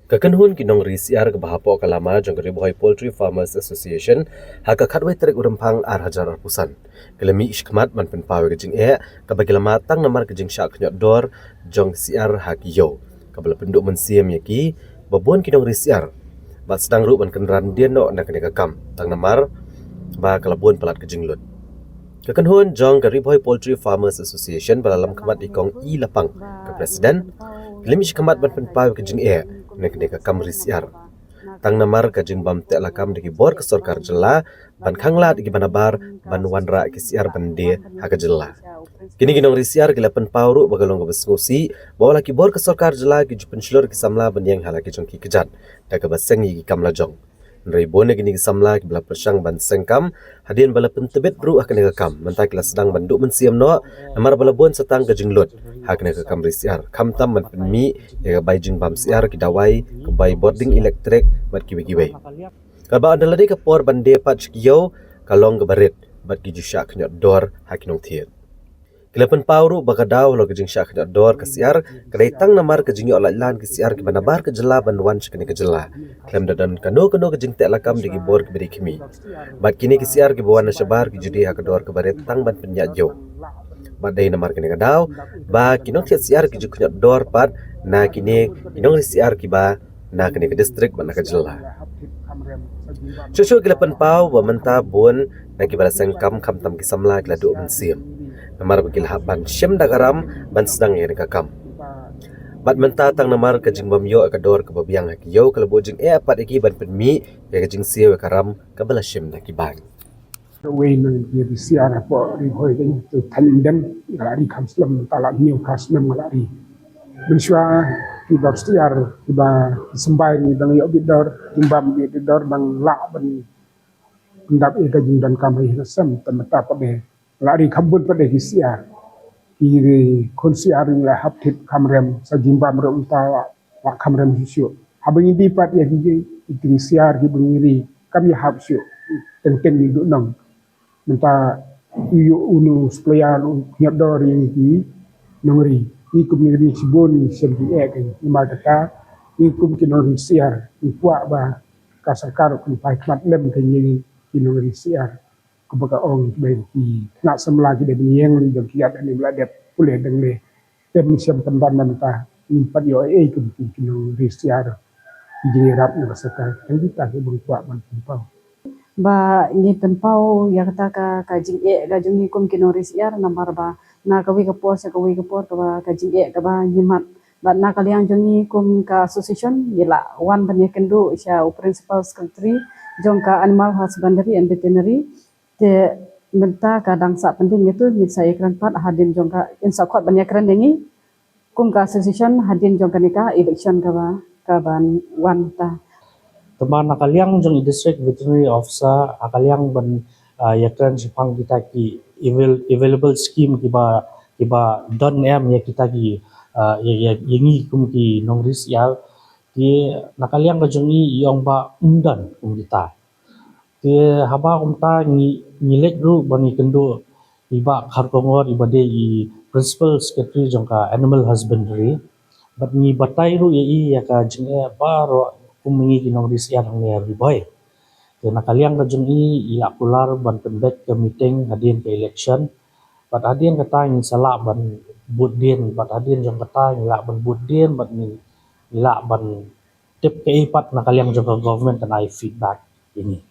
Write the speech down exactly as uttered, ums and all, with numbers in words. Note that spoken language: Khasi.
Ka kynhun ki nongri syiar kaba hapoh ka lama jong ka Ri Bhoi Poultry Farmers Association ha ka khatwei tarik u Rymphang ar hajar arphew san, ka la mih shakhmat ban pynpaw ïa ka jingeh kaba ki la mad tang namar ka jingshah khñiot dor jong syiar ha ki ïew, kaba la pynduh mynsiem ïa ki ba bun ki nongri syiar, bad sdang ruh ban kynran dien noh na kane ka kam tang namar ba ka la bun palat ka jinglut. Ka kynhun jong ka Ri Bhoi Poultry Farmers Association ba la lam khmat ïa i Kong E. Lapang, ka president, ka la mih shakhmat ban pynpaw ïa ka jingeh na kane ka kam ri syiar, tang namar ka jingbym teh lakam da ki bor ka sorkar jylla ban khanglad ïa ki ba nabar ban wanrah ki syiar ban die ha ka jylla. Kine ki nongri syiar ki la pynpaw ruh ba ka long kaba sngewsih ba wat la ki bor ka sorkar jylla ki ju pynshlur ki samla ban ïeng ha la ki jong ki kjat da kaba seng ïa ki kam lajong. Hynrei bun na kine ki samla kiba la pyrshang ban seng kam hadien ba la pyntbit ruh ha kane ka kam, mynta ki la sdang ban duh mynsiem noh namar ba la bun sa tang ka jinglut ha kane ka kam ri syiar, khamtam ban pynmih ïa ka bai jingbam syiar, ki dawai, ka bai boarding elektrik bad kiwei kiwei. Kaba ynda la dei ka por ban die pat sha ki ïew, ka long kaba rit bad ki ju shah khñiot dor ha ki nongthied. Ki la pynpaw ruh ba ka daw halor ka jingshah khñiot dor ka syiar ka dei tang namar ka jingïoh laitlan ki syiar kiba nabar ka jylla ban wan sha kane ka jylla, khlem da don kano kano ka jingteh lakam da ki bor kiba dei khmih. Bad kine ki syiar kiba wan na shabar ki ju die ha ka dor kaba rit tang ban pynïaid ïew. Bad dei namar kane ka daw ba ki nongthied syiar ki ju khñiot dor pat na kine ki nongri syiar kiba na kane ka district bad na ka jylla. Shuh shuh ki la pynpaw ba mynta bun na kiba la seng kam, khamtam ki samla, ki la duh mynsiem namar ba ki la hap ban shim da ka ram ban sdang ïa kane ka kam. Bad mynta tang namar ka jingbym ïoh ïa ka dor kaba biang ha ki ïew ka la buh jingeh pat ïa ki ban pynmih ïa ka jingsiew ïa ka ram kaba la shim da ki bank. Wei na ki ri syiar hapoh Ri Bhoi, ka ïing tu than den, nga la ri kham slem, ta la hynñiew phra snem nga la ri. Mynshuwa ki bor syiar kiba symbai ni dang ïoh bit dor, jingbam ïoh bit dor, dang lah ban pyndap ïa ka jingdonkam ha ïing ha sem, te mynta pat de la ri kham bun pat de ki syiar. Ki ri khun syiar ngi la hap thied kham rem, sa jingbam ruh mynta la kham rem shuh shuh. Haba ngi die pat ïa ki, ki, ki syiar kiba ngi ri kam ïahap shuh, teng teng ngi duh nong. Mynta u ïoh uno u supplier u khñiot dor ïa ngi ki nongri. Ngi kum ngi ri shibun ngi shem jingeh, ka ngi, namar kata ngi kum ki nongri syiar ngi kwah ba ka sorkar kan pynpaw khmat lem ka ngi ki nongri syiar. Kaba ka ong ba ki khynnah samla ki dei ban ïeng, jong ki ïa dei ban la dep pule dang le. Te mynsiem pynban na mynta ngim pat ïoh ei ei kum ki, ki nongri syiar. Ki jingïarap na ka sorkar, tang kita ki bym kwah ban pynpaw. Ba ngi pynpaw ïa kata ka, ka jingeh ka jong ngi kum ki nongri syiar, namar ba na kawei ka por sha kawei ka por kaba ka jingeh kaba ngi mad. Bad na ka liang jong ngi kum ka association ngi la wan ban ïakynduh sha u principal secretary jong ka Animal Husbandry and Veterinary. Te mynta ka dang sah pending ïa tu, ngin sa ïakren pat hadien jong ka, in sa khot ban ïakren ïa ngi kum ka association hadien jong kane ka election kaba, kaban wan ta. Te ma na ka liang jong i District Veterinary Officer, ha ka liang ban, ah, ïakren shaphang kita ki avail-, available scheme kiba, kiba don em ïa kita ki, ah, ïa, ïa, ïa ngi kum ki nongri syiar, te na ka liang ka jong i, i ong ba ym don kum kita. Te haba kumta ngi, ngi leit ruh ban ïakynduh i Bah Kharkongor iba dei i Principal Secretary jong ka Animal Husbandry. Bad ngi batai ruh ïa i ïa ka jingeh baroh kum ngi ki nongri syiar hangne ha Ri Bhoi. Te na ka liang ka jong i, i la kular ban pynbeit ka meeting hadien ka election. Bad hadien kata ngin sa lah ban bud dien, bad hadien jong kata ngi lah ban bud dien, bad ngi, ngi lah ban tip kaei pat na ka liang jong ka government kan ai feedback ïa ngi.